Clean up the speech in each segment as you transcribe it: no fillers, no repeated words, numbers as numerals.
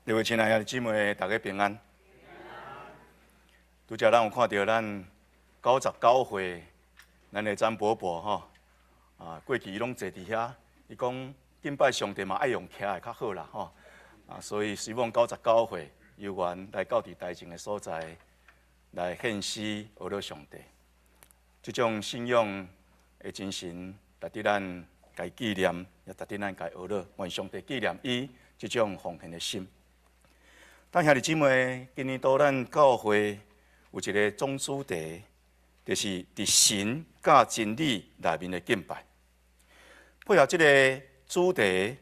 各位親愛的姊妹，大家平安。拄才咱有看著咱99歲，咱的詹伯伯吼，啊，過去伊攏坐佇遐，伊講敬拜上帝嘛愛用徛的較好啦吼，啊，所以希望99歲有緣來到佇台前的所在來獻詩呵咾上帝。這種信仰的精神，值得咱共伊紀念，也值得咱共伊呵咾，願上帝紀念伊這種奉獻的心。當兄弟姊妹，今年度咱教會有一個總主題，就是佇神佮真理內面的敬拜。配合這個主題，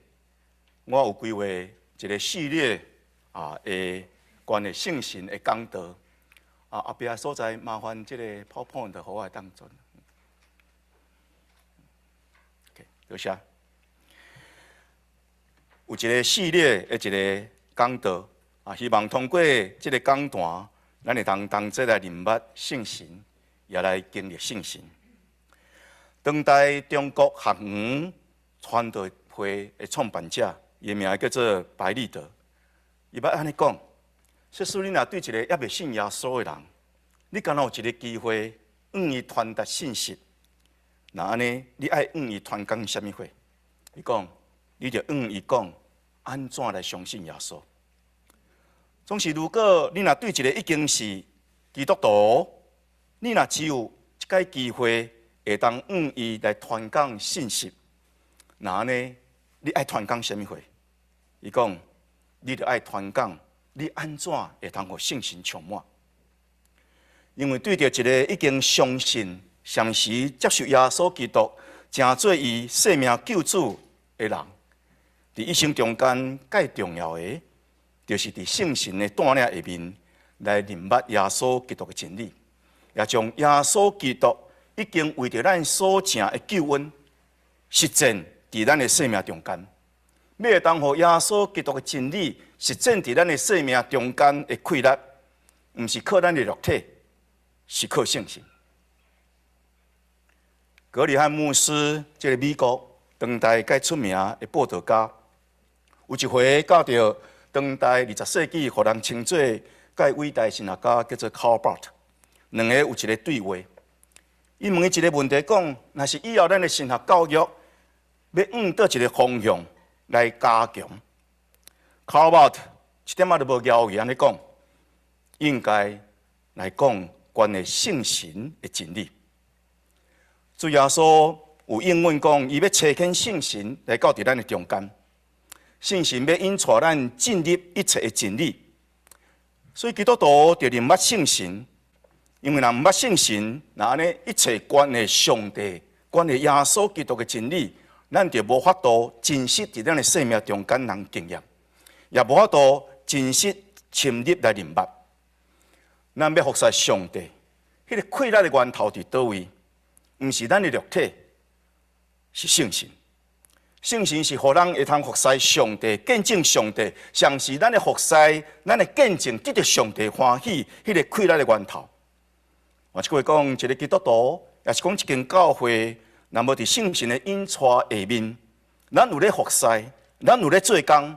我有規劃一個系列啊的關於聖神的講道。啊，後壁所在麻煩這個 PowerPoint 予我當陣。OK，多謝。有一個系列的一個講道。啊，希望通過這個講壇，咱會當同齊來認捌聖神，也來經歷聖神。當代中國學園傳道會的創辦者，伊名叫做白立德。伊捌按呢講：設使你若對一個猶未信耶穌的人，你敢若有一個機會，向伊傳達信息，若按呢，你愛向伊傳講啥物話？伊講，你著向伊講，按怎來相信耶穌。總是，如果你若對一個已經是基督徒，你若只有一擺機會會當向伊來傳講信息，若按呢，你愛傳講啥物話？伊講，你著愛傳講，你按怎會通予聖神充滿？因為對著一個已經相信、誠實接受耶穌基督，成做伊生命救主的人，佇一生中間蓋重要的，就是佇聖神的帶領下面來認捌耶穌基督的真理，也將耶穌基督已經為著咱所成的救恩實踐佇咱的生命中間。欲會當予耶穌基督的真理實踐佇咱的生命中間的氣力，毋是靠咱的肉體，是靠聖神。葛理翰牧師，這個美國當代蓋出名的佈道家，有一回佮著當代20世紀，予人稱做蓋偉大神學家，叫做卡爾巴特，兩个有一個對話。伊問伊一個問題，講：若是以後咱的神學教育欲向佗一個方向來加強，卡爾巴特一點仔都無猶豫按呢講，應該來講關於聖神的真理。主耶穌有應允講，伊欲差遣聖神來到佇咱的中間。聖神欲引帶咱進入一切的真理，所以基督徒著認捌聖神，因為若毋捌聖神，若按呢一切關於上帝、關於耶穌基督的真理，咱就無法度真實佇咱的生命中間通經驗，也無法度真實深入來認捌。咱欲服侍上帝，彼個氣力的源頭佇佗位？毋是咱的肉體，是聖神。聖神是予人會通服侍上帝、見證上帝，像是咱的服侍、咱的見證得著上帝歡喜，彼個氣力的源頭。換一句話講，一個基督徒，抑是講一間教會，若無佇聖神的引帶下面，咱有咧服侍，咱有咧做工，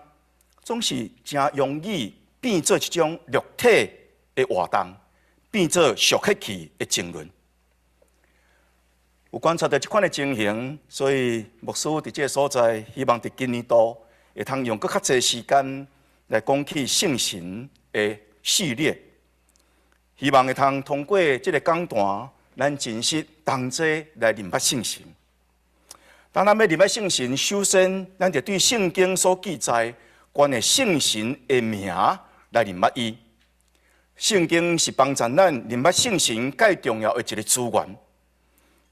總是誠容易變做一種肉體的活動，變做俗氣的爭論。有觀察著這款的情形，所以牧師佇這个所在，希望佇今年度會通用閣較濟時間來講起聖神的系列，希望會通通過這个講壇，咱真實同齊來認捌聖神。當咱欲認捌聖神，首先咱就對聖經所記載關於聖神的名來認捌伊。聖經是幫助咱認捌聖神蓋重要的一個資源。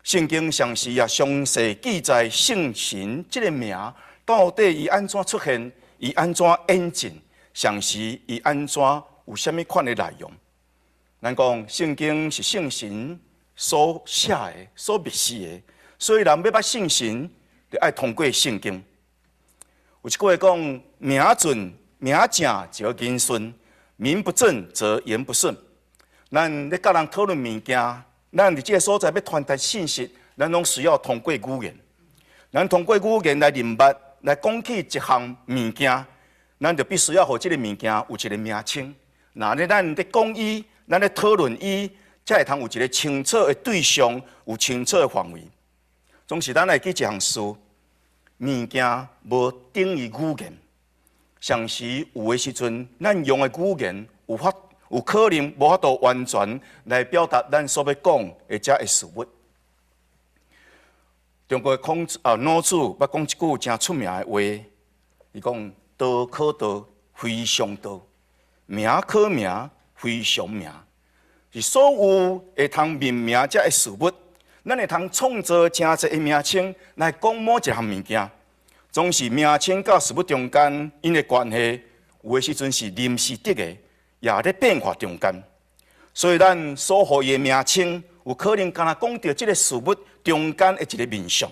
聖經詳細也詳細記載聖神這个名到底伊按怎出現，伊按怎演進，詳細伊按怎有啥物款的內容。咱講聖經是聖神所寫的、所默示的，所以人欲捌聖神，就愛通過聖經。有一句話講：名正名正則言順，名不正則言不順。咱咧佮人討論物件，咱佇這个所在欲傳達信息，咱攏需要通過語言。咱通過語言來認捌，來講起一項物件，咱就必須要予這个物件有一个名稱。若呢，咱咧講伊，咱咧討論伊，才會通有一个清楚的對象，有清楚的範圍。總是咱會記一項事，物件無等於語言。常時有的時陣，咱用的語言有可能無法度完全來表達咱所欲講的這个事物。中國的孔子啊，老子捌講一句誠出名的話，伊講道可道，非常道；名可名，非常名。是所有會通命名這个事物，咱會通創造誠濟的名稱來講某一項物件，總是名稱佮事物中間𪜶的關係，有的時陣是臨時得的，也咧變化中間。所以咱所予伊的名稱，有可能干焦講著這个事物中間的一个面相。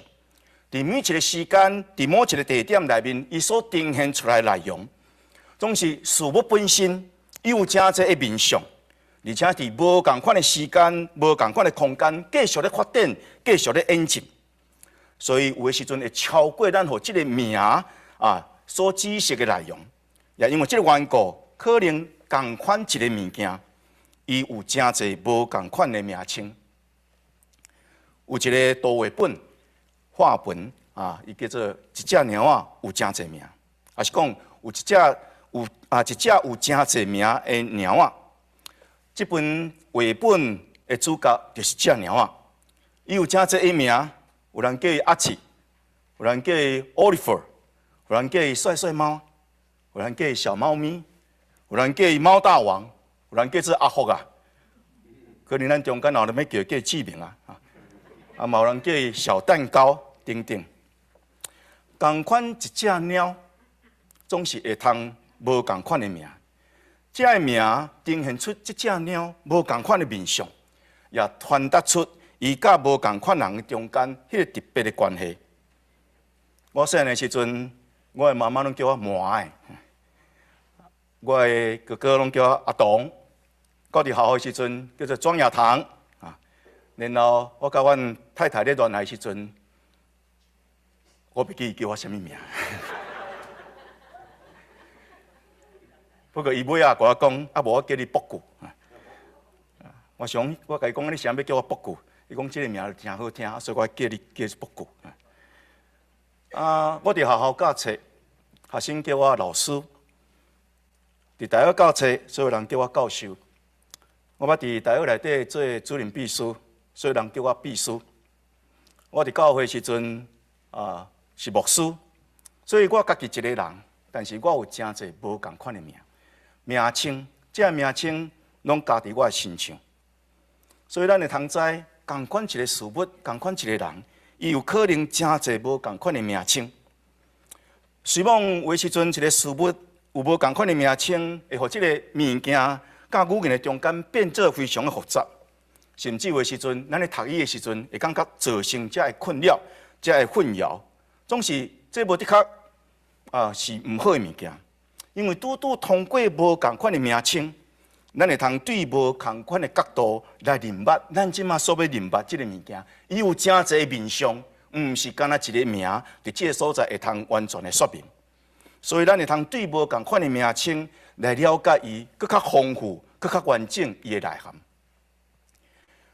佇每一个時間，佇某一个地點內面，伊所呈現出來的內容，總是事物本身，伊有誠濟的面相，而且佇無仝款的時間、無仝款的空間，繼續咧發展，繼續咧演進。所以有的時陣會超過咱予這个名啊所指涉的內容。也因為這个緣故，可能仝款一个物件，伊有誠濟無仝款的名稱。有一个圖畫本、畫本啊，伊叫做一隻貓仔有誠濟名，抑是講有一隻有啊一隻有誠濟名的貓仔。這本繪本的主角就是這隻貓仔，伊有誠濟的名，有人叫伊阿奇，有人叫伊 Oliver，有人叫伊帥帥貓，有人叫伊小貓咪，有人叫伊貓大王，有人叫做阿福啊。可能咱中間有人欲叫叫志明啊，啊，嘛有人叫伊小蛋糕等等。仝款一隻貓，總是會通無仝款的名。這个名呈現出這隻貓無仝款的面相，也傳達出伊佮無仝款人中間彼个特別的關係。我細漢的時陣，我的媽媽攏叫我麻的，我的哥哥攏叫我阿東。到佇學校的時陣，叫做莊亞堂啊。然後我佮阮太太咧戀愛時陣，我袂記伊叫我啥物名。不過伊尾仔共我講，啊無我叫你卜久。我想我共伊講，你啥欲叫我卜久？伊講這个名誠好聽，所以我叫你叫卜久。啊，我佇學校教冊，學生叫我老師；佇大學教冊，所有人叫我教授。我捌佇大學內底做主任秘書，所有人叫我秘書。我佇教會時陣啊是牧師，所以我家己一个人，但是我有誠濟無仝款的名名稱，這个名稱攏加佇我的身上。所以咱會通知，仝款一个事物，仝款一个人，伊有可能誠濟無仝款的名稱。雖罔有的時陣，一个事物有無仝款的名稱，會予這个物件佮語言的中間變做非常的複雜，甚至有的時陣，咱咧讀伊的時陣，會感覺造成這个困擾、這个混淆，總是這無的確啊是毋好的物件，因為拄拄通過無仝款的名稱，咱會通對無仝款的角度來認捌咱這馬所欲認捌這个物件，伊有誠濟面相，毋是干焦一个名，佇這个所在會通完全的說明。所以咱會通對無仝款的名稱來了解伊，閣較豐富、閣較完整伊的內涵。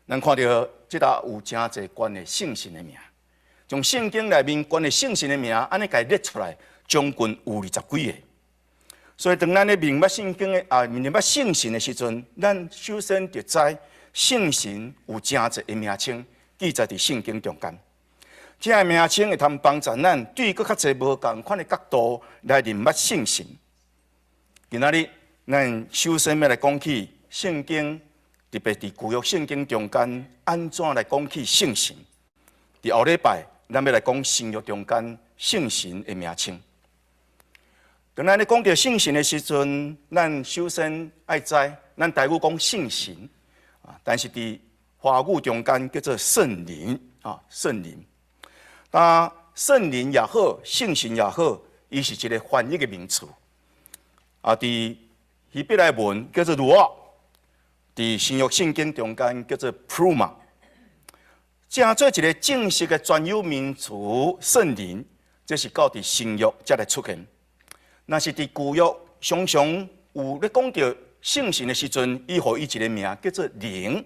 咱看著這搭有誠濟關於聖神的名，從聖經內面關於聖神的名，按呢共伊列出來，將近有二十幾个。所以當咱咧明白聖經的啊，明白聖神的時陣，咱首先就知聖神有誠濟的名稱記載佇聖經中間。這个名稱會通幫助咱對閣較濟無仝款的角度來認捌聖神。今仔日咱首先欲來講起聖經，特別佇舊約聖經中間，按怎來講起聖神？佇後禮拜，咱欲來講新約中間聖神的名稱。當咱咧講著聖神的時陣，咱首先愛知，咱台語講聖神啊，但是佇華語中間叫做聖靈啊，聖靈。但聖靈也好，聖神也好，伊是一个翻譯的名詞。啊，佇希伯來文叫做魯亞，佇新約聖經中間叫做 Pneuma。成做一个正式的專有名詞，聖靈，這是到佇新約才來出現。若是佇舊約常常有咧講著聖神的時陣，伊予伊一个名叫做靈，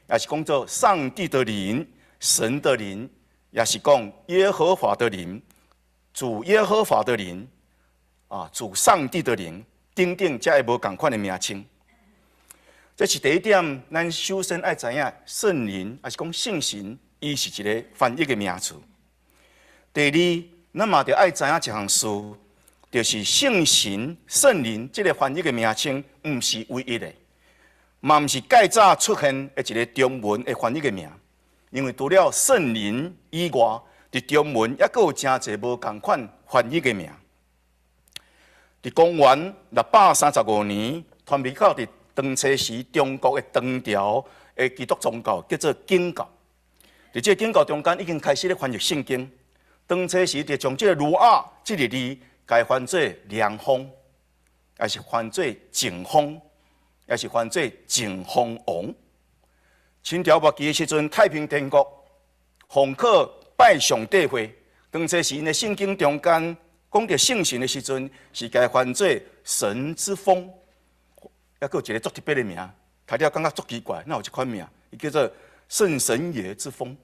也是講做上帝的靈、神的靈，也是講耶和華的靈、主耶和華的靈、主上帝的靈等等，這个無仝款的名稱。這是第一點，咱首先愛知影聖靈，抑是講聖神，伊是一个翻譯的名詞。第二，咱嘛著愛知影一項事，就是聖神、聖靈這个翻譯的名稱，毋是唯一的，嘛毋是蓋早出現的一个中文的翻譯的名。因為除了聖靈以外，佇中文猶閣有誠濟無仝款翻譯的名。佇公元635年，傳入到佇當初時中國的唐朝的基督宗教叫做景教。佇這个景教中間已經開始咧翻譯聖經。當初時就將這个 ruach 這个字，共翻做涼風，抑是翻做靜風，抑是翻做靜風王。清朝末期的時陣，太平天國奉課拜上帝會，當初時𪜶的聖經中間講著聖神的時陣，是共翻做神之風，猶閣有一个足特別的名，讀了感覺足奇怪，哪有這款名？伊叫做聖神爺之風，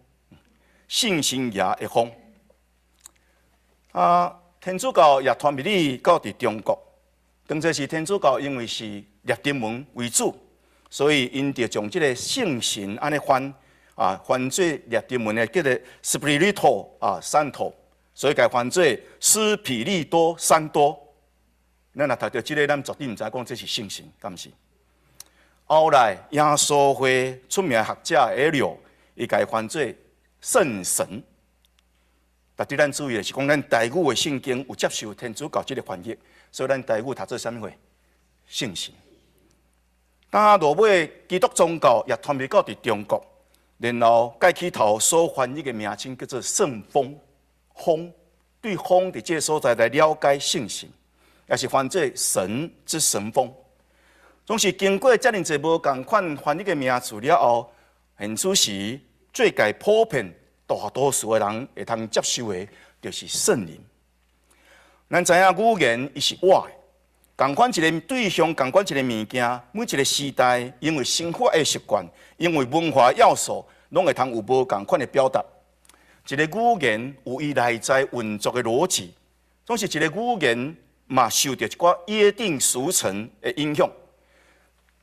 聖神爺的風。天主教也傳入去到佇中國，當初時天主教因為是拉丁文為主，所以𪜶就將這个聖神按呢翻翻做拉丁文的叫做 Spirito Santo，所以共翻做斯彼利多三多。咱若讀著這个，咱絕對毋知講這是聖神，敢是？後來耶穌會出名學者艾略，伊共翻做聖神。但對咱注意的是講，咱台語的聖經有接受天主教這个翻譯，所以咱台語讀做啥物貨？聖神。當落尾基督宗教也傳入到佇中國，然後蓋起頭所翻譯的名稱叫做聖風，風對風佇這个所在來了解聖神，也是翻做神之神風。總是經過遮爾濟無仝款翻譯的名詞了後，現此時最界普遍大多數的人會通接受的，就是聖靈。咱知影語言伊是活的，仝款一个對象，仝款一個物件，每一個時代因為生活的習慣，因為文化要素，攏會通有無仝款的表達。一个語言有伊內在運作的邏輯，總是一个語言嘛受著一寡約定俗成的影響。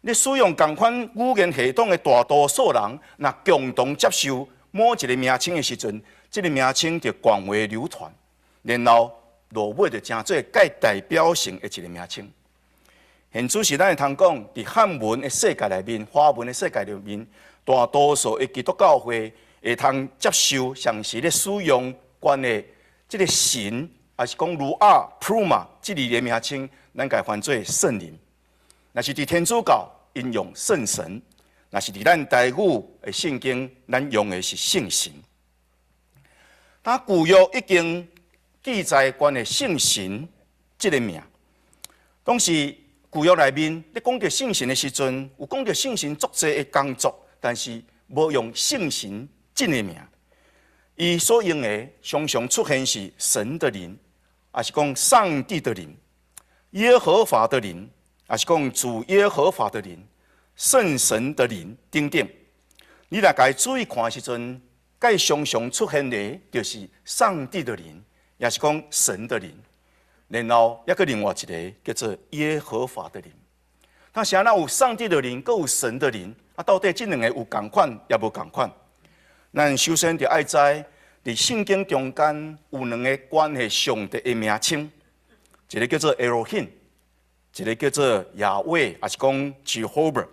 你使用仝款語言系統的大多數人，若共同接受某一个名稱的時陣，這个名稱就廣為流傳，然後落尾就成做蓋代表性的一个名稱。現此時咱會通講，佇漢文的世界內面，華文的世界內面，大多數的基督教會會通接受，常時咧使用關於這个神，抑是講 ruach pneuma 這字的名稱，咱共翻做聖靈。若是佇天主教，𪜶用聖神；若是佇咱台語的聖經，咱用的是聖神。當舊約已經記載關於聖神這个名，當時舊約內面咧講著聖神的時陣，有講著聖神足濟的工作，但是無用聖神這个名。伊所用的常常出現是神的靈，抑是講上帝的靈、耶和華的靈，抑是講主耶和華的靈、聖神的靈等等。你若共注意看的時陣，蓋常常出現的，就是上帝的靈，抑是講神的靈。然後猶閣另外一个叫做耶和華的靈。那啥那有上帝的靈，閣有神的靈，到底這兩个有仝款，抑無仝款？咱首先就愛知，佇聖經中間有兩个關係上帝的名稱，一个叫做 Elohim，一个叫做亞威，抑是講 Jehovah。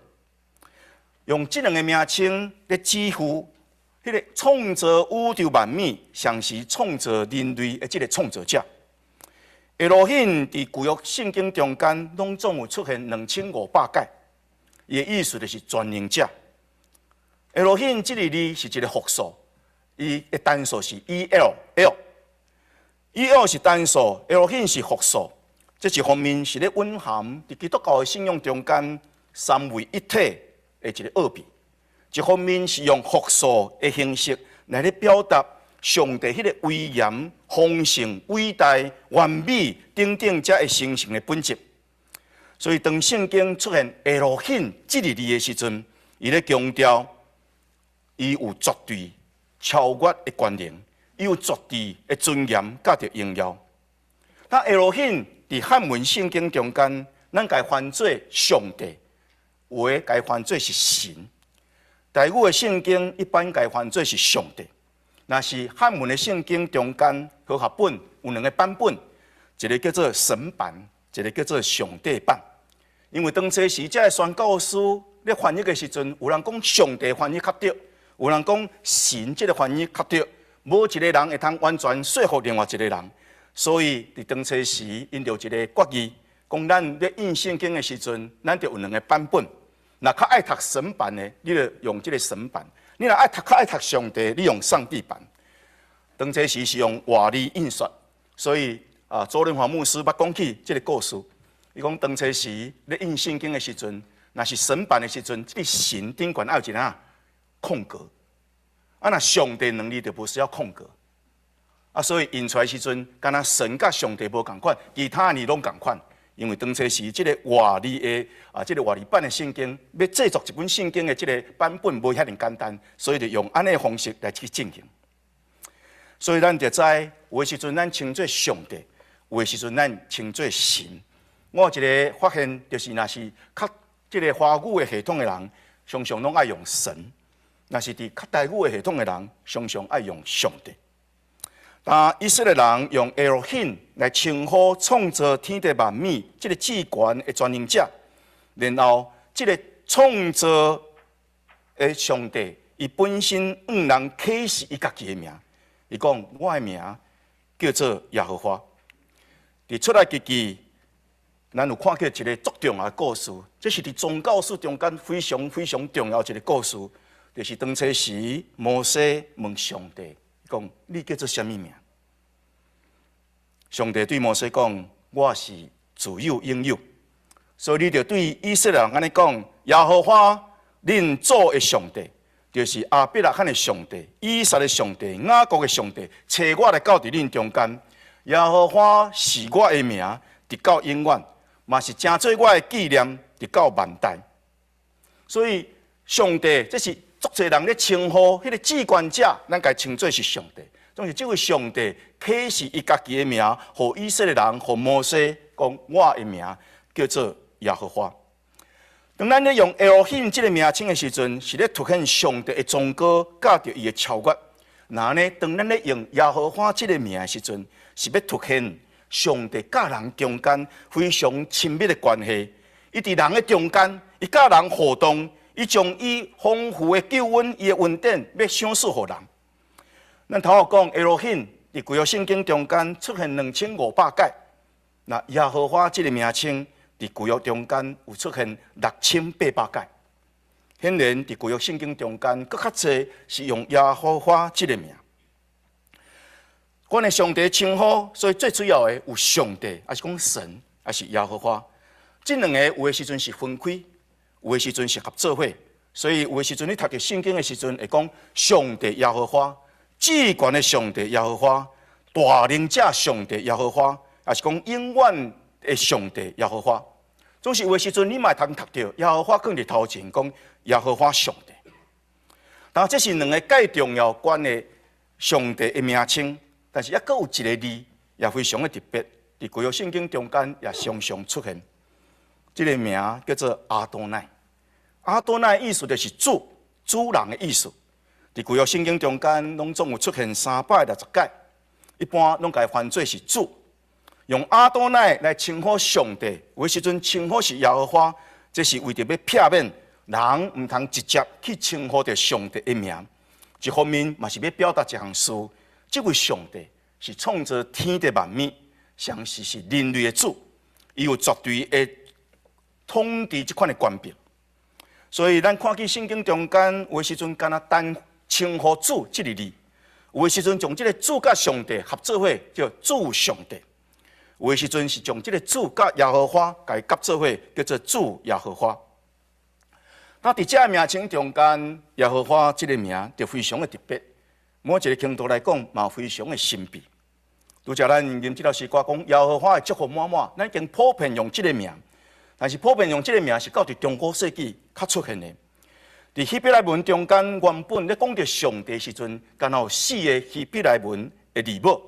用這兩个名稱來指呼彼个創造宇宙萬物，同時創造人類的這个創造者。Elohim 佇舊約聖經中間，攏總有出現2500擺，伊的意思就是全能者。Elohim 這个字是一个複數，伊的單數是 E L L，E L 是單數，Elohim 是複數。這一方面是咧蘊含佇基督教的信仰中間三位一體的一个奧秘，一方面是用複數的形式來咧表達上帝彼个威嚴豐盛、偉大、完美等等這個神聖的本質。所以當聖經出現 Elohim 這个字的時陣，伊咧強調伊有絕對超越的權能，伊有絕對的尊嚴佮著榮耀。那 Elohim 佇漢文聖經中間，咱共翻做上帝，有的共翻做是神。台語的聖經一般共翻做是上帝。若是漢文的聖經中間和合本有兩個版本，一個叫做神版，一個叫做上帝版。因為當初時這个宣教師咧翻譯的時陣，有人講上帝翻譯較對，有人講神這个翻譯較對，無一個人會通完全說服另外一個人。所以佇當初時，𪜶就一个決議，講咱咧印聖經的時陣，咱就有兩个版本。若較愛讀神版的，你就用這个神版；你若愛讀較愛讀上帝，你用上帝版。當初時是用活字印刷，所以啊，周仁華牧師捌講起這个故事。伊講當初時咧印聖經的時陣，若是神版的時陣，這个神頂懸愛有一个空格。啊，若上帝兩字就無需要空格。啊，所以印出來時陣，敢若神佮上帝無仝款，其他字攏仝款。因為當初時這个活字的啊，這个活字版的聖經，欲製作一本聖經的這个版本無遐爾簡單，所以就用按呢的方式來去進行。所以咱就知，有的時陣咱稱做上帝，有的時陣咱稱做神。我有一个發現，就是若是較這个華語的系統的人，常常攏愛用神；若是佇較台語的系統的人，常常愛用上帝。當以色列人用 Elohim 來稱呼創造天地萬物這个至懸的全能者，然後這个創造的上帝，伊本身向人啟示伊家己的名，伊講我的名叫做耶和華。佇出埃及記，咱有看見一个足重要的故事，這是佇宗教史中間非常非常重要一个故事，就是當初時摩西問上帝講：你叫做啥物名？上帝對摩西講：我是自有永有。所以你著對以色列人按呢講：耶和華恁祖的上帝，就是亞伯拉罕的上帝、以撒的上帝、雅各的上帝，差我來到佇恁中間。耶和華是我的名，直到永遠，嘛是成做我的紀念，直到萬代。所以上帝，這是足濟人咧稱呼彼个至懸者，咱共稱做是上帝。總是這位上帝啟示伊家己的名，予以色列人，予摩西講我的名叫做耶和華。當咱咧用 Elohim 這个名稱的時陣，是咧凸顯上帝的崇高，佮著伊的超越。若呢，當咱咧用耶和華這个名的時陣，是欲凸顯上帝佮人中間非常親密的關係。伊佇人的中間，伊佮人互動，伊將伊豐富的救恩、伊的恩典，欲賞賜予人。咱頭仔講，Elohim 佇舊約聖經中間出現2500擺，那耶和華這个名稱佇舊約中間有出現6800擺。顯然佇舊約聖經中間，閣較濟是用耶和華這个名。關於上帝稱呼，所以最主要的有上帝，抑是講神，抑是耶和華。這兩个有的時陣是分開，有的時陣是合做伙。所以有的時陣你讀著聖經的時陣，會講上帝耶和華，至懸的上帝耶和華，大能者上帝耶和華，抑是講永遠的上帝耶和華。總是有的時陣你嘛會通讀著耶和華囥佇頭前，講耶和華上帝。但這是兩个蓋重要關的上帝的名稱，但是猶閣有一个字也非常的特別，佇舊約聖經中間也常常出現。這个名叫做阿多奈。阿多奈意思就是主、主人的意思。佇舊約聖經中間，攏總有出現360擺，一般攏共翻做是主。用阿多奈來稱呼上帝，有的時陣稱呼是耶和華，這是為著欲避免人毋通直接去稱呼著上帝的名。一方面嘛是欲表達一項事，這位上帝是創造天地萬物，同時是人類的主，伊有絕對的統治這款的權柄。所以咱看見聖經中間有的時陣敢若單稱呼主這个字，有的時陣將這个主佮上帝合做伙，叫主上帝。有的時陣是將這个主佮耶和華共佮做伙，叫做主耶和華。那佇這个名稱中間，耶和華這个名就非常的特別，每一个程度來講，嘛非常的神秘。拄才咱吟這首詩歌講耶和華的祝福滿滿，咱已經普遍用這個名，但是普遍用這個名是到佇中古世紀較出現的。佇希伯來文中間原本咧講著上帝時陣，敢若有四個希伯來文的字母，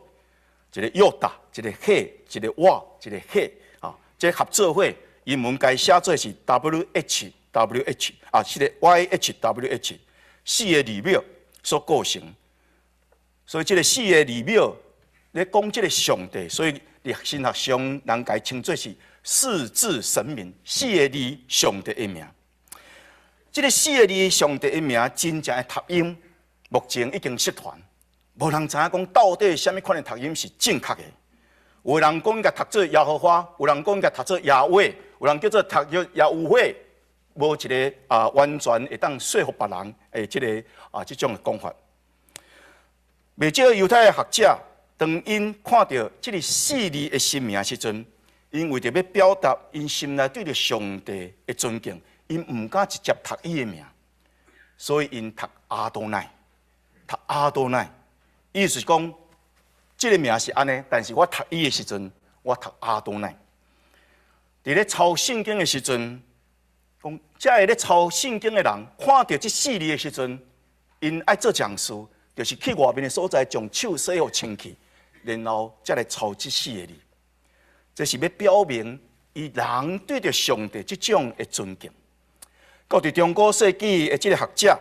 一個約達，一個嘿，一個瓦，一個嘿，啊，這合做伙英文共寫做是 W H W H 啊，是個 Y H W H，四個字母所構成。所以這個四個字母咧講這個上帝，所以佇神學上人共稱做是四字神名，四個字上帝的名。這個四個字上帝的名真正的讀音，目前已經失傳，無人知影講到底啥物款的讀音是正確的。有的人講應該讀做耶和華，有人講應該讀做亞威，有人叫做讀做耶有會，無一个完全會當說服別人的這个這種的講法。袂少猶太的學者，當𪜶看著這个四字的神名時陣，𪜶為著欲表達𪜶心內對著上帝的尊敬，𪜶毋敢直接讀伊的名，所以𪜶讀阿多奈，讀阿多奈，意思是講，這个名是按呢，但是我讀伊的時陣，我讀阿多奈。佇咧抄聖經的時陣，講遮个咧抄聖經的人，看著這四字的時陣，𪜶愛做一項事，就是去外面的所在，將手洗予清氣，然後才來抄這四个字。這是欲表明伊人對著上帝這種的尊敬。到佇中古世紀的這个學者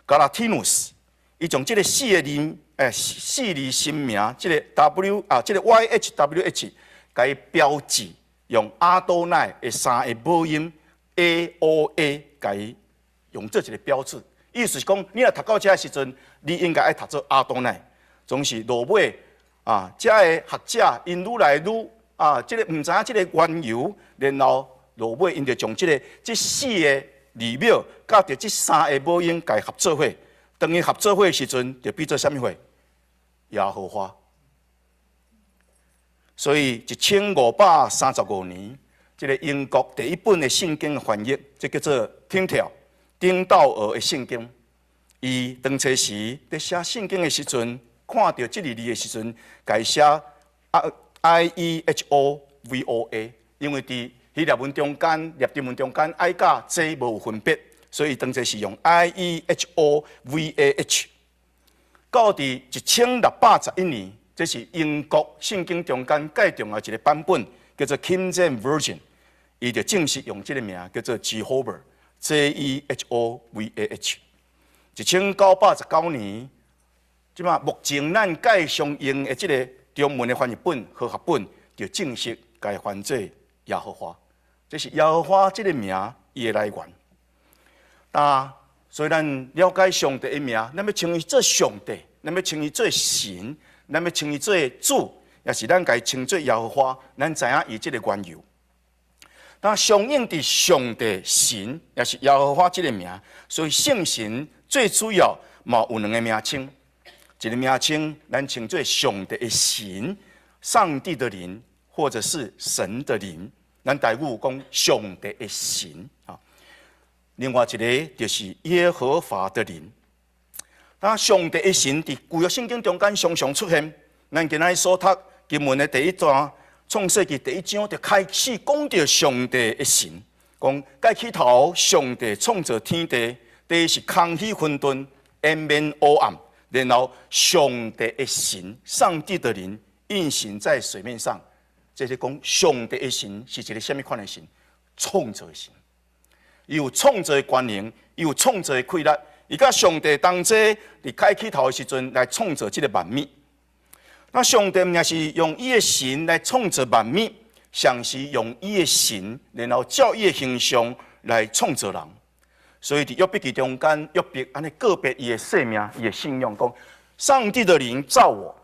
加拉提努斯，伊將這个四个字，四字神名，這个 W 啊，這个 Y H W H，共伊標記用阿多奈的三个母音 A O A，共伊用做一个標誌。意思是講，你若讀到這个時陣，你應該愛讀做阿多奈。總是落尾啊，遮个學者𪜶愈來愈這个毋知影這个緣由，然後落尾𪜶就將這个這四个字母，佮著這三个母音共合做伙。當伊合做伙的時陣，就變做啥物貨？耶和華。所以1535年，這个英國第一本的聖經翻譯，這叫做丁條丁道爾的聖經。伊當初時佇寫聖經的時陣，看著這个字的時陣，共寫 I E H O V O A，因為佇希臘文中間、拉丁文中間，I 佮 J 無有分別，所以當初是用 I E H O V A H。到佇1611年，這是英國聖經中間蓋重要一个版本，叫做 King James Version，伊就正式用這个名叫做 Jehovah，J E H O V A H。1919年，這馬目前咱蓋常用的這个中文的翻譯本和合本，就正式共翻做耶和華。這是耶和華這个名伊的來源。但所以咱了解上帝的名，咱欲稱伊做上帝，咱欲稱伊做神，咱欲稱伊做主，抑是咱共伊稱做耶和華，咱知影伊這个緣由。但相應佇上帝神，抑是耶和華這个名，所以聖神最主要嘛有兩个名稱，一个名稱咱稱做上帝的神，上帝的靈，或者是神的靈。咱台語講上帝的神啊。另外一个就是耶和華的靈。那上帝的神佇舊約聖經中間常常出現。咱今仔日所讀經文的第一段，創世記第一章就開始講著上帝的神，講蓋起頭，上帝創造天地，地是空虛混沌，延綿黑暗。然後上帝的神，上帝的靈運行在水面上。這是講上帝的神是一个啥物款的神？創造的神，伊有創造的權能，伊有創造的氣力。伊佮上帝同齊佇開起頭的時陣來創造這个萬物。那上帝毋是用伊的神來創造萬物，上是用伊的神，然後照伊的形象來創造人。所以佇約伯記中間，約伯按呢告別伊的性命，伊的信仰，講上帝的靈造我，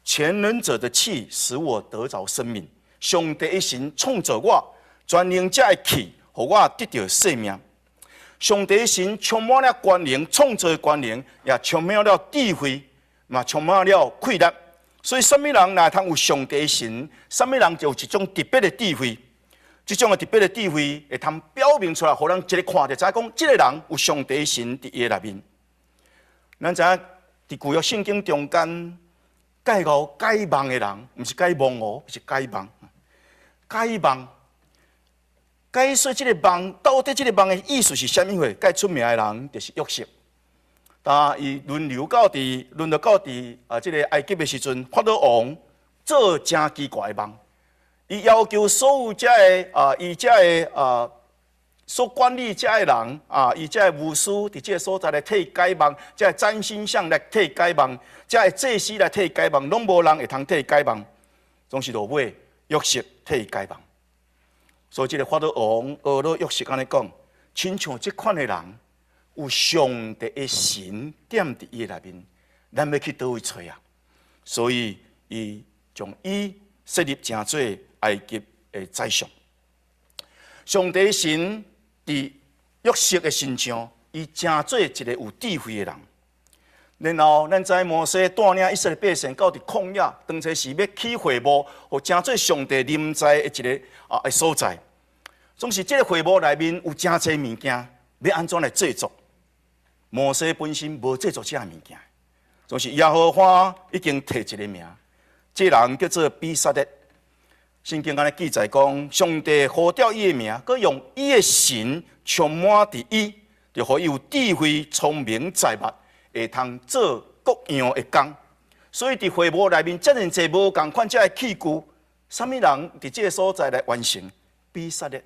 全能者的氣使我得著生命。上帝的神創造我，全能者的氣，予我得著生命。上帝的神充滿了權能，創造的權能，也充滿了智慧，嘛充滿了氣力。所以，啥物人若通有上帝的神，啥物人就有一種特別的智慧。這種的特別的智慧會通表明出來，予人一个看就知影講，這个人有上帝的神佇伊內面。咱知影佇舊約聖經中間，解悟解夢的人，毋是解夢哦，是解夢。解夢，解說這个夢到底這个夢的意思是啥物貨？蓋出名的人就是約瑟。當伊輪流到佇，輪到到佇啊，這个埃及的時陣，法老王做誠奇怪的夢，伊要求所有遮个啊，伊遮个啊，所管理遮个人啊，伊遮个巫師佇這个所在來替解夢，遮个占星相來替解夢，遮个祭司來替解夢，攏無人會通替解夢，總是落尾約瑟替解夢。所以這个法老王學了約瑟按呢講，親像這款的人，有上帝的神踮佇伊內面，咱欲去佗位揣啊？所以伊將伊設立成做埃及的宰相。上帝神佇約瑟的身上，伊成做一个有智慧的人。然後，咱知摩西帶領以色列百姓到佇曠野，當初是欲起會幕，予成做上帝臨在的一个啊的所在。總是這个會幕內面有誠濟物件，欲按怎來製作？摩西本身無製作這个物件，總是耶和華已經提一个名，這人叫做比撒列。聖經按呢記載講，上帝呼召伊的名，閣用伊的神充滿佇伊，就予伊有智慧、聰明、才捌，會通做各樣的工。所以佇會幕內面，遮爾濟無仝款這个器具，啥物人佇這个所在來完成？比撒列。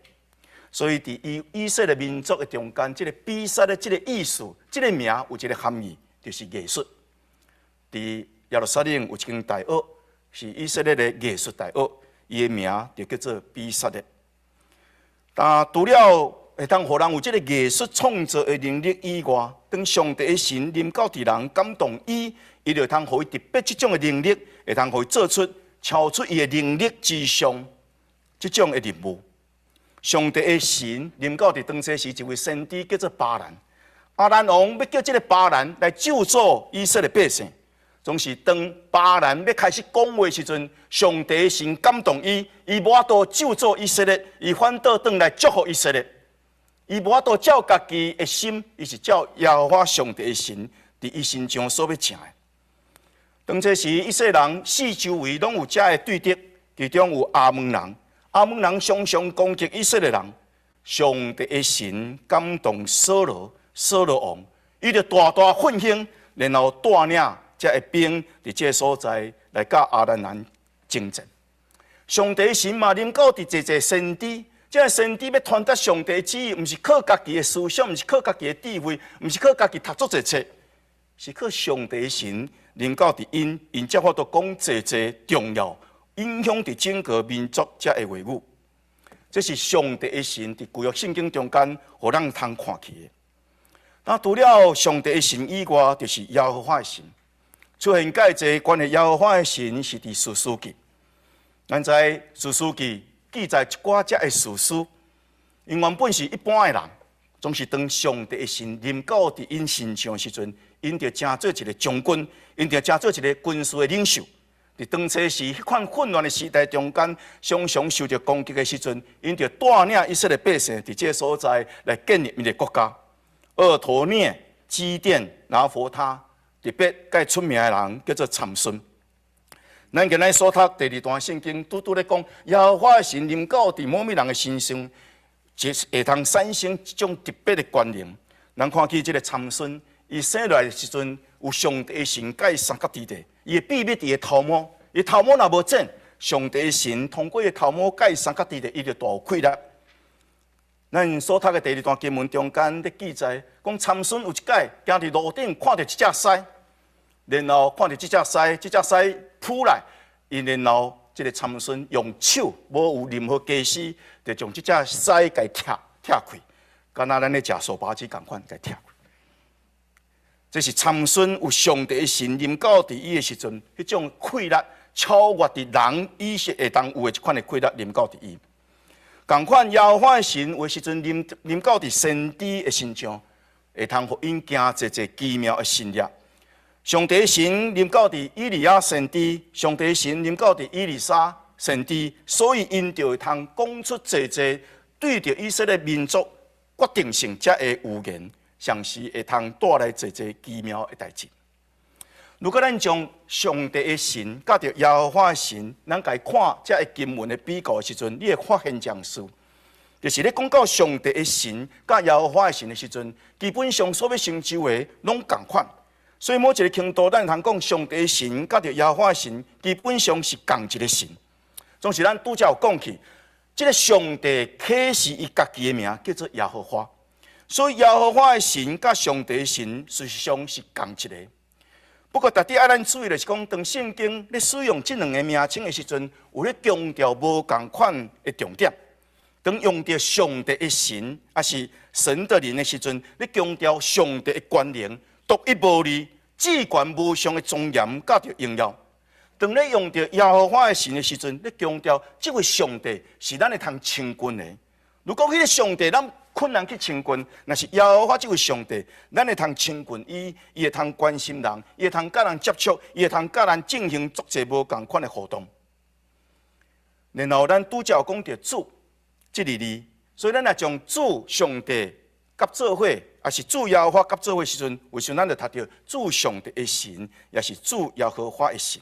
所以，佇以以色列民族的中間，這个比撒列這个意思，這个名有一个含義，就是藝術。佇耶路撒冷有一間大學，是以色列的藝術大學，伊的名就叫做比撒列。但除了會當予人有這个藝術創造的能力以外，當上帝的神臨到佇人感動伊，伊就通予伊特別這種的能力，會通予伊做出超出伊的能力之上這種的任務。上帝的神臨到佇當初時，一位先知叫做巴蘭。亞蘭王欲叫這个巴蘭來咒詛以色列百姓，總是當巴蘭欲開始講話時陣，上帝的神感動伊，伊無法度咒詛以色列，伊反倒轉來祝福以色列。伊無法度照家己的心，伊是照耶和華上帝的神佇伊身上所欲成的。當初時，以色列人四周圍攏有遮个對敵，其中有亞捫人。亞捫人常常攻擊以色列人，上帝的神感動掃羅，掃羅王，伊就大大奮興，然後帶領這个兵佇這个所在來佮亞蘭人征戰。上帝神嘛臨到佇濟濟先知，這个先知欲傳達上帝旨意，毋是靠家己的思想，毋是靠家己的智慧，毋是靠家己讀足濟冊，是靠上帝神臨到佇𪜶，𪜶才有法度講濟濟重要，影響佇整個民族遮的話語。這是上帝的神佇舊約聖經中間，予咱通看見的。那除了上帝的神以外，就是耶和華的神出現蓋濟關於耶和華的神是佇士師記。咱知士師記記載一寡遮的士師，𪜶原本是一般的人，總是當上帝的神臨到佇𪜶身上的時陣，𪜶就成做一个將軍，𪜶就成做一个軍事的領袖。佇當初時彼款混亂的時代中間，常常受著攻擊的時陣，𪜶就帶領以色列百姓佇這个所在來建立𪜶的國家。俄陀聶、基甸、拿弗他，特別蓋出名的人叫做參孫。咱今日所讀第二段聖經，拄拄咧講耶和華的神臨到佇某物人的身上，就會通產生這種特別的權能。咱看見這个參孫，伊生落來的時陣，有上帝的神佮伊相佮佇咧，伊的秘密佇伊頭毛，伊頭毛若無剪，上帝的神通過伊頭毛佮伊相佮佇咧，伊就大有氣力。咱所讀的第二段經文中間咧記載，講參孫有一擺行佇路頂看著一隻獅，然後看著這隻獅，這隻獅撲來，伊然後這个參孫用手無有任何家私，就將這隻獅共拆拆開，敢若咱咧食素包子仝款，共拆開。這是參孫有上帝的神臨到佇伊的時陣，彼種氣力超越佇人以色會當有的這款的氣力臨到佇伊。仝款耶和華的神有的時陣臨臨到佇先知的身上，會通予𪜶行濟濟奇妙的神蹟。上帝神臨到佇以利亞先知，上帝神臨到佇以利沙先知，所以𪜶就會通講出濟濟對著以色列民族決定性遮的預言，上時會通帶來濟濟奇妙的代誌。如果咱將上帝的神佮著耶和華的神，咱共伊看這个經文的比較的時陣，你會發現一件事，就是咧講到上帝的神佮耶和華的神的時陣，基本上所欲成就的攏仝款。所以某一个程度，咱通講上帝的神佮著耶和華的神，基本上是仝一个神。總是咱拄才有講起，這个上帝啟示伊家己的名叫做耶和華，所以耶和華的神佮上帝的神事實上是仝一个。不過，特別愛咱注意的是講，當聖經咧使用這兩个名稱的時陣，有咧強調無仝款的重點。當用著上帝的神，抑是神的靈的時陣，咧強調上帝的權能、獨一無二、至懸無上的莊嚴佮著榮耀。當咧用著耶和華的神的時陣，咧強調這位上帝是咱會通親近的。如果彼个上帝咱困難去親近，若是耶和華這位上帝，咱會通親近伊，伊會通關心人，伊會通佮人接觸，伊會通佮人進行足濟無仝款的互動。然後咱拄才有講著主這个字，所以咱若將主上帝佮做伙，抑是主耶和華佮做伙時陣，有時咱就讀著主上帝的神，抑是主耶和華的神。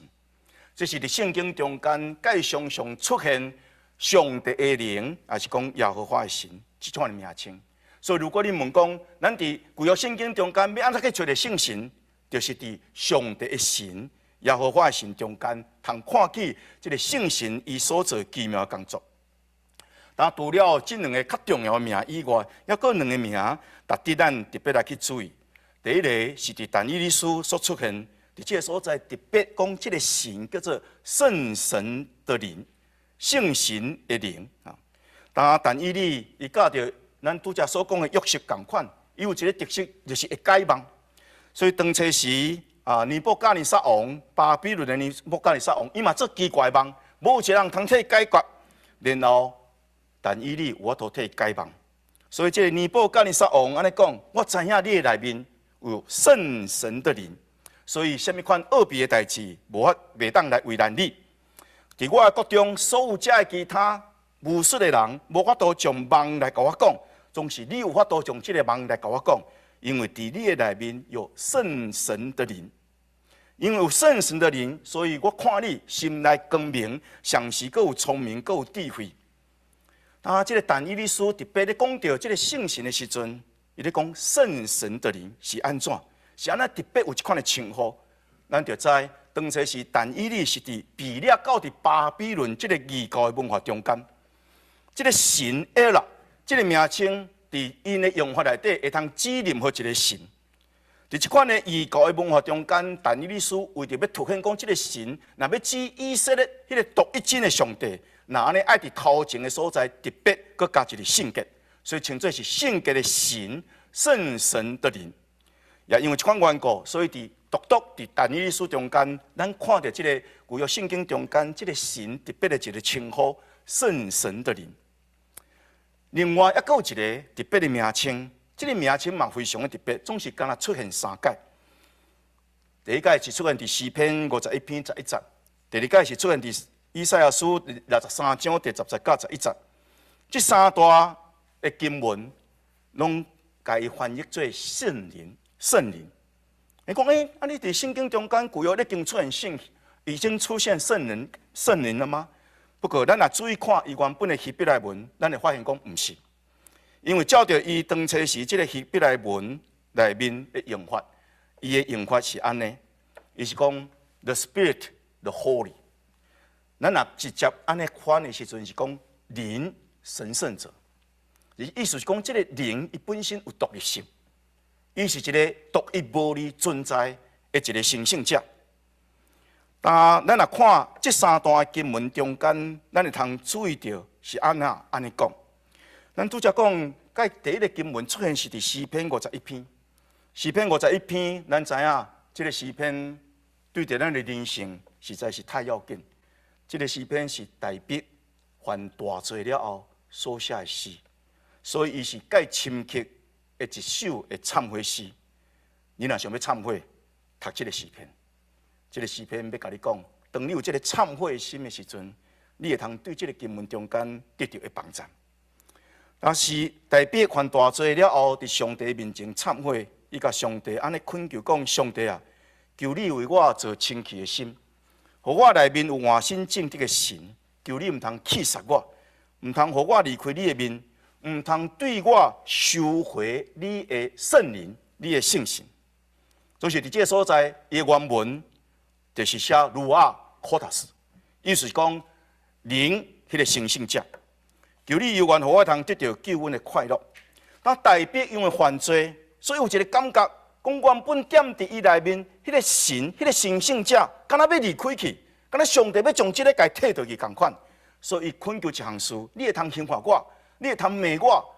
這是佇聖經中間蓋常常出現上帝的靈，抑是講耶和華的神這種的名稱。所以如果你問講，咱佇舊約聖經中間欲按怎去揣著聖神，就是佇上帝的神、耶和華的神中間，通看見這个聖神伊所做奇妙的工作。但除了這兩个較重要的名以外，猶閣兩个名，值得咱特別來去注意。第一个是佇但以理書所出現，佇這个所在特別講這个神叫做聖神的靈，聖神的靈啊。當但以理伊佮著咱拄才所講的約瑟仝款，伊有一个特色，就是會解夢。所以當初時啊，尼布甲尼撒王，巴比倫的尼布甲尼撒王，伊嘛做奇怪夢，無一个人通替伊解決。然後但以理有法度替伊解夢，所以這个尼布甲尼撒王按呢講，我知影你的內面有聖神的靈，所以啥物款奧秘的代誌，無法袂當來為難你。佇我的國中，所有遮的其他巫術的人，無法度將夢來共我講，總是你有法度將這个夢來共我講，因為佇你的內面有聖神的靈，因為有聖神的靈，所以我看你心內光明，同時閣有聰明，閣有智慧。啊，這个但以理書特別咧講著這个聖神的時陣，伊咧講聖神的靈是按怎？是按怎特別有這款的稱呼？咱就知當初時但以理是佇被掠到佇巴比倫這个異教的文化中間，這个神埃拉這个名稱，佇𪜶的用法內底會通指任何一个神。佇這款的異教的文化中間，但以理書為著欲凸顯講這个神，若欲指以色列彼个獨一真的上帝，若按呢愛佇頭前的所在特別閣加一个聖潔，所以稱做是聖潔的神、聖神的靈。也因為這款緣故，所以佇獨獨佇但以理書中間，咱看著這个舊約聖經中間這个神特別的一个稱呼，聖神的靈。另外，猶閣有一个特別的名稱，這个名稱嘛非常的特別，總是敢若出現三擺。第一擺是出現佇詩篇51篇11節，第二擺是出現佇以賽亞書63章第10節佮11節。這三段的經文，攏共伊翻譯做聖靈。聖靈，你講欸，啊，你佇聖經中間舊約已經出現聖，已經出現聖靈、聖靈了嗎？不過，咱若注意看伊原本的希伯來文，咱會發現講毋是，因為照著伊當初時這个希伯來文內面的用法，伊的用法是按呢，伊是講 the Spirit, the Holy。咱若直接按呢翻的時陣是講靈神聖者，意思是講這个靈伊本身有獨立性。伊是一个獨一無二存在的一个神聖者。但咱若看這三段經文中間，咱會通注意著是按怎按呢講。咱拄才講，蓋第一个經文出現是佇詩篇五十一篇。詩篇五十一篇，咱知影這个詩篇對著咱的人生實在是太要緊。這个詩篇是大衛犯大罪了後所寫的詩，所以伊是蓋深刻的一首的懺悔詩。你若想欲懺悔，讀這个詩篇，這个詩篇欲共你講，當你有這个懺悔心的時陣，你會通對這个經文中間得著的幫助。但是大衛犯大罪了後，佇上帝面前懺悔，伊共上帝按呢懇求講：上帝啊，求你為我造清氣的心，予我內面有換新正直的神。求你毋通棄殺我，毋通予我離開你的面，毋通對我收回你的聖靈、你的聖神。就是佇這个所在，伊的原文就是寫魯亞科達斯，意思是講靈彼个神聖者。求你猶原予我通得著救恩的快樂。當大衛因為犯罪，所以有一个感覺，講原本踮佇伊內面，彼个神、彼个神聖者，敢若欲離開去，敢若上帝欲將這个共退倒去仝款，所以懇求一項事，你會通刑罰我，你會通罵我，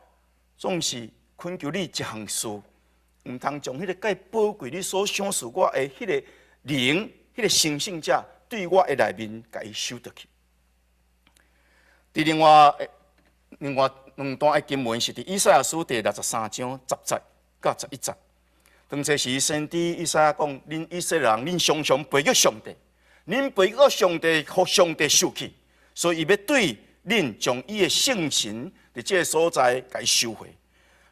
總是懇求你一項事，毋通將彼个蓋寶貴你所賞賜我的彼个靈、彼个神聖者，對我的內面共伊收倒去。佇另外兩段的經文是佇以賽亞書第63章10節到11節。當初時先知以賽亞講：恁以色列人，恁常常背逆上帝，恁背逆上帝，予上帝受氣，所以伊欲對恁將伊的聖神佇這个所在共伊收回。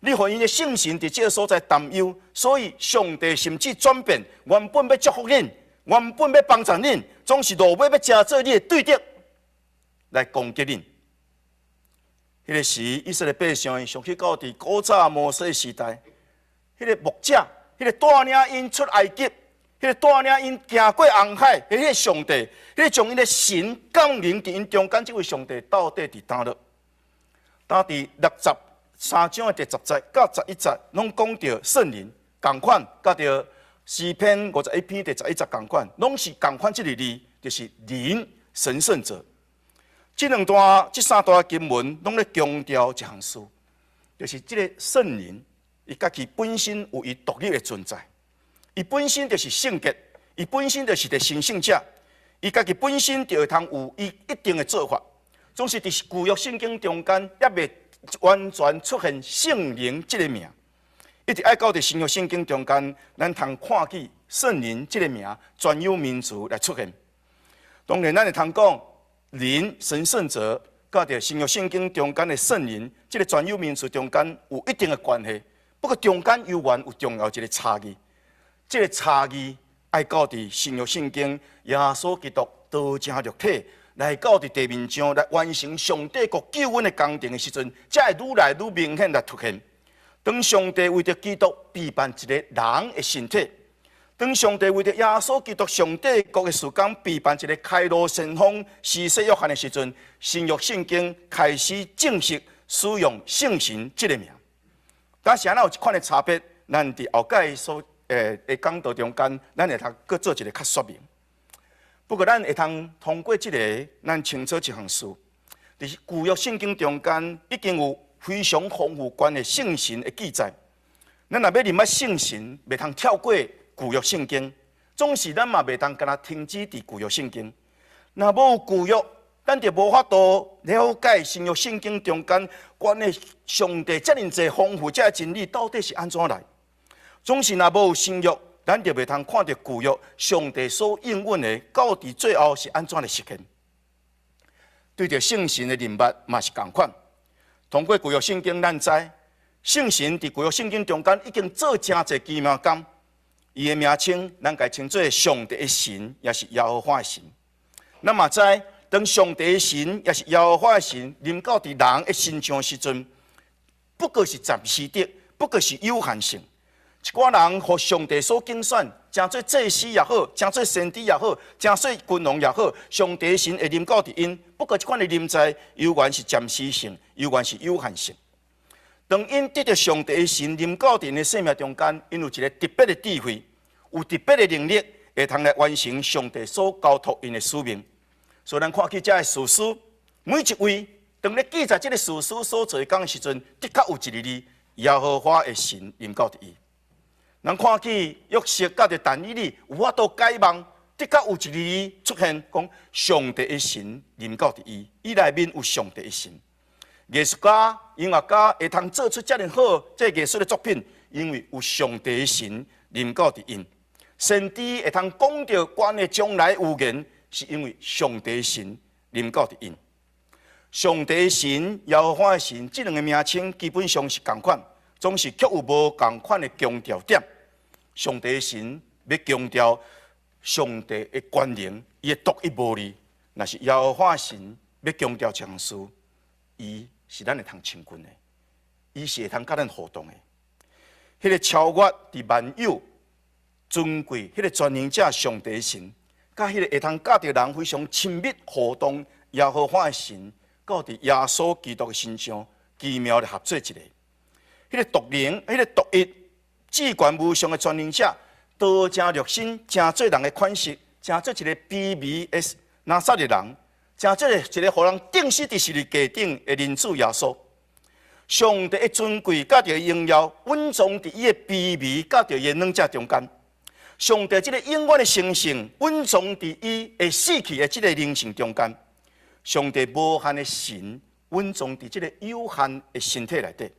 你予𪜶的聖神佇這个所在擔憂，所以上帝甚至轉變，原本欲祝福恁，原本欲幫助恁，總是落尾欲成做你的對敵來攻擊恁。彼个時，以色列百姓想起到佇古早摩西時代，彼个牧者，彼个帶領𪜶出埃及，彼个帶領𪜶行過紅海，彼个上帝，彼个將𪜶的神降臨佇𪜶中間，這位上帝到底佇佗落？當佇63章的第10節到11節，攏講著聖靈仝款，佮著詩篇51篇第11節仝款，攏是仝款這个字，就是靈神聖者。這兩段、這三段經文，攏咧強調一項事，就是這个聖靈，伊家己本身有伊獨立的存在，伊本身就是聖潔，伊本身就是個神聖者，伊家己本身就會通有伊一定的做法。總是佇舊約聖經中間，猶未完全出現聖靈這个名，一直愛到佇新約聖經中間，咱通看見聖靈這个名專有名詞來出現。當然，咱會通講靈神聖者，佮著新約聖經中間的聖靈，這个專有名詞中間有一定的關係。不過中間猶原有重要一个差異，這个差異愛到佇新約聖經耶穌基督道成肉體來到佇地面上來完成上帝國救恩的工程的時陣，才會愈來愈明顯來凸顯。當上帝為著基督備辦一个人的身體，當上帝為著耶穌基督上帝國的事工備辦一个開路先鋒施洗約翰的時陣，新約聖經開始正式使用聖神這个名。但是按怎有這款的差別？咱佇後蓋所的講道中間，咱會通閣做一个較說明。不過，咱會通通過這个，咱清楚一項事，就是舊約聖經中間已經有非常豐富關於聖神的記載。咱若欲認捌聖神，袂通跳過舊約聖經，總是咱嘛袂通干焦停止佇舊約聖經。若無舊約，咱就無法度了解新約聖經中間關於上帝遮爾濟豐富這真理到底是按怎來。總是若無新約，咱就袂通看著舊約上帝所應允的，到底最後是按怎來實現。對著聖神的認捌嘛是仝款。通過舊約聖經，咱知聖神佇舊約聖經中間已經做誠濟奇妙工。伊的名稱，咱共伊稱做上帝的神，抑是耶和華的神。咱嘛知，當上帝的神，抑是耶和華的神臨到佇人的身上的時陣，不過是暫時的，不過是有限性。一寡人予上帝所揀選，成做祭司也好，成做先知也好，成做君王也好，上帝神會臨到佇𪜶。不過這款的臨在，猶原是暫時性，猶原是有限性。當𪜶得著上帝的神臨到佇𪜶的生命中間，𪜶有一个特別的智慧，有特別的能力，會通來完成上帝所交託𪜶的使命。所以，咱看見這个士師，每一位當咧記載這个士師所做的工的時陣，的確有一个字：耶和華的神臨到佇伊。咱看見約瑟佮著但以理有法度解夢，的確有一个字出現，講上帝的神臨到佇伊，伊內面有上帝的神。藝術家、音樂家會通做出遮爾好這藝術的作品，因為有上帝的神臨到佇𪜶。先知會通講著關於將來預言，是因為上帝的神臨到佇𪜶。上帝的神、耶和華的神，這兩个名稱基本上是仝款，總是卻有無仝款的強調點。上帝的神欲強調上帝的權能，伊的獨一無二。若是耶和華神欲強調一項事，伊是咱會通親近的，伊是會通佮咱互動的。彼個超越佇萬有尊貴，彼個全能者上帝神，佮彼個會通佮著人非常親密互動耶和華的神，閣佇耶穌基督的身上奇妙的合做一個。彼個獨靈，彼個獨一至懸無上的全能者，道成肉身，成做人的款式，成做一個卑微的拿撒勒人，成做一個予人釘死佇十字架頂的人子耶穌。上帝的尊貴佮著榮耀，隱藏佇伊的卑微佮著伊的軟弱中間。上帝這个永遠的神性，隱藏佇伊會死去的這个靈性中間。上帝無限的神，隱藏佇這个有限的身體內底。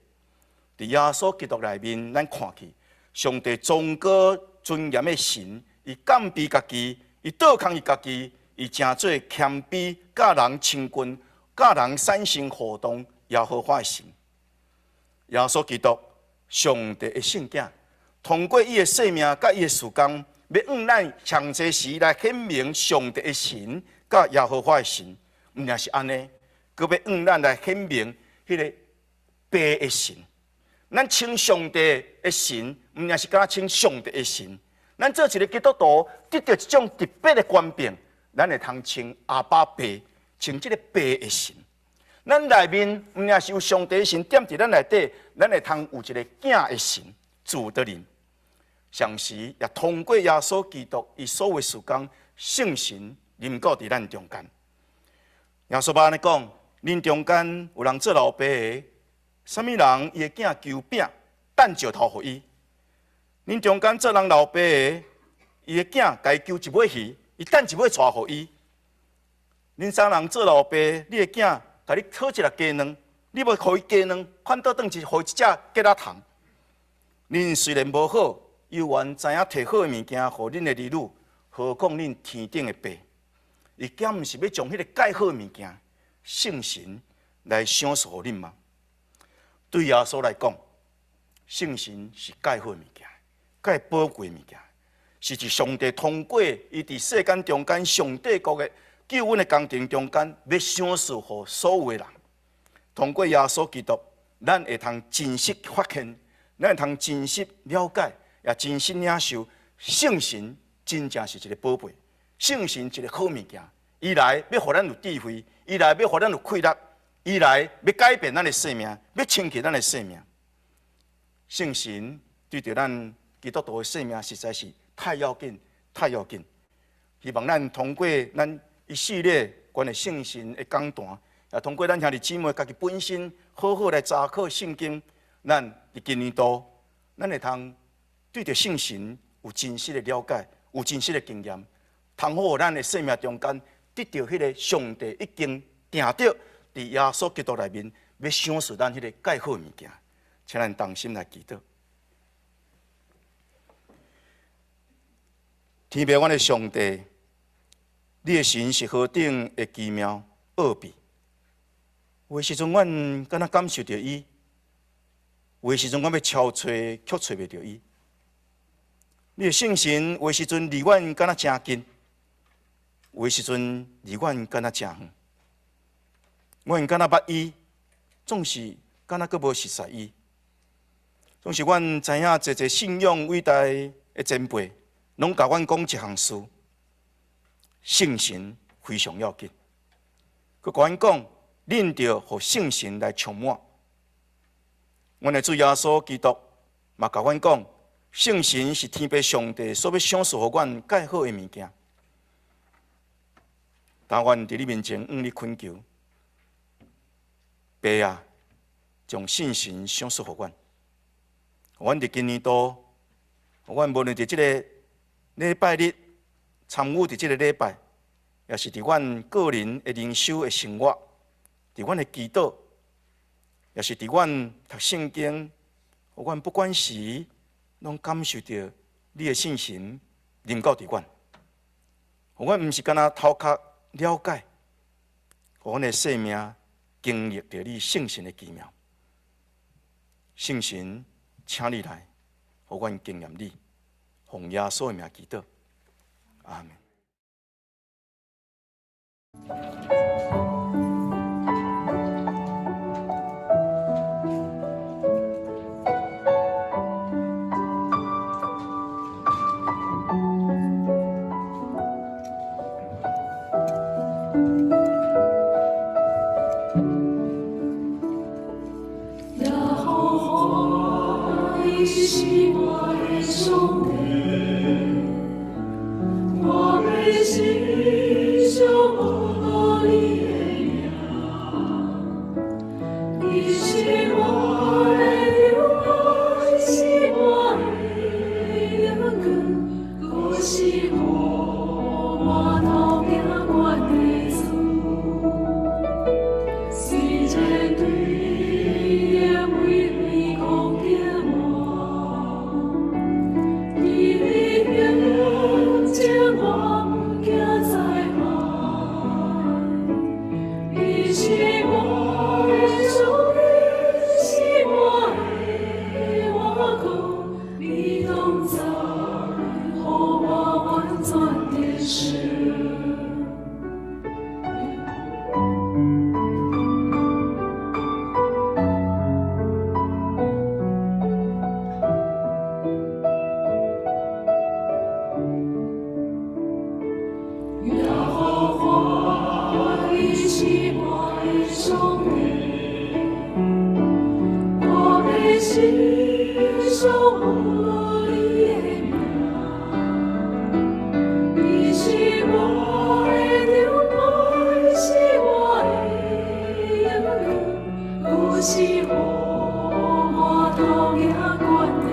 佇耶穌基督內面，咱看去，上帝崇高尊嚴的神，伊降卑家己，伊倒空伊家己，伊成做謙卑，佮人親近，佮人產生互動，耶和華的神。耶穌基督，上帝的聖子，通過伊的生命佮伊的事工，欲向咱上濟時來顯明上帝的神佮耶和華的神，毋但是按呢，閣欲向咱來顯明彼个父的神。咱稱上帝的神，毋但是敢若稱上帝的神。咱做一个基督徒，得著一種特別的權柄，咱會通稱阿爸父，稱這个父的神。咱內面毋但是有上帝的神踮佇咱內底，咱會通有一个囝的神住佇裡。同時也通過耶穌基督伊所有事工，聖神臨到佇咱中間。耶穌捌按呢講：恁中間有人做老爸的，啥物人伊的囝求餅，擲石頭予伊？恁中間做人老爸的，伊的囝共伊求一尾魚，伊擲一尾蛇予伊？恁啥人做老爸，你的囝共你討一粒雞卵，你無予伊雞卵，反倒轉去予伊一隻結仔蟲？恁雖然無好，猶原知影提好的物件予恁的兒女，何況恁天頂的爸？伊敢毋是欲將彼个蓋好的物件，聖神來賞賜予恁嗎？對耶穌來講，聖神是蓋好的物件，蓋寶貴的物件，是佇上帝通過伊佇世間中間上帝國的救恩的工程中間，欲賞賜予所有的人。通過耶穌基督，咱會通真實發現，咱會通真實了解，也真實領受聖神真正是一个寶貝，聖神一个好物件。伊來欲予咱有智慧，伊來欲予咱有氣力，伊來欲改變咱的生命，欲清潔咱的生命。聖神對著咱基督徒的生命實在是太要緊，太要緊。希望咱通過咱一系列關於聖神的講壇，也通過咱兄弟姊妹家己本身好好來查考聖經，咱佇今年度，咱會通對著聖神有真實的了解，有真實的經驗，通好予咱的生命中間得著彼个上帝已經定著佇耶穌基督內面欲賞賜咱彼个蓋好的物件，請咱同心來祈禱。天父，阮的上帝，你的神是何等的奇妙奧秘。有的時陣，阮敢若感受著伊；有的時陣，阮欲敲揣，卻揣袂著伊。你的聖神有的時陣離阮敢若誠近，有的時陣離阮敢若誠遠。阮敢若捌伊，總是敢若閣無熟似伊。總是阮知影，濟濟信仰偉大的前輩，攏共阮講一項事：聖神非常要緊。閣共阮講，恁著予聖神來充滿。阮的主耶穌基督嘛共阮講，聖神是天父上帝所欲賞賜予阮蓋好的物件。當阮佇你面前向你懇求，爸啊，將聖神賞賜予阮。阮佇今年度，阮無論佇這个禮拜日參與佇這个禮拜，也是佇阮個人的靈修的生活，佇阮的祈禱，也是佇阮讀聖經，阮不管時攏感受著你的聖神臨到佇阮。予阮毋是干焦頭殼了解，予阮的生命經歷著你聖神的奇妙。聖神，請你來，予阮經驗你，予奉耶穌的名祈禱，阿們。耶和華，你是我的上帝，我欲時常阿羅你的名。你是我的盾牌，是我的援軍，閣是予我頭行懸的主。雖然對敵危危攻擊我，佇你面前我毋驚災害。你是我的上帝，是我的倚靠，你同在，予我完全得勝。耶和華，你是我的上帝，我欲時常阿羅你的名。你是我的盾牌，是我的援軍，閣是予我頭行懸的。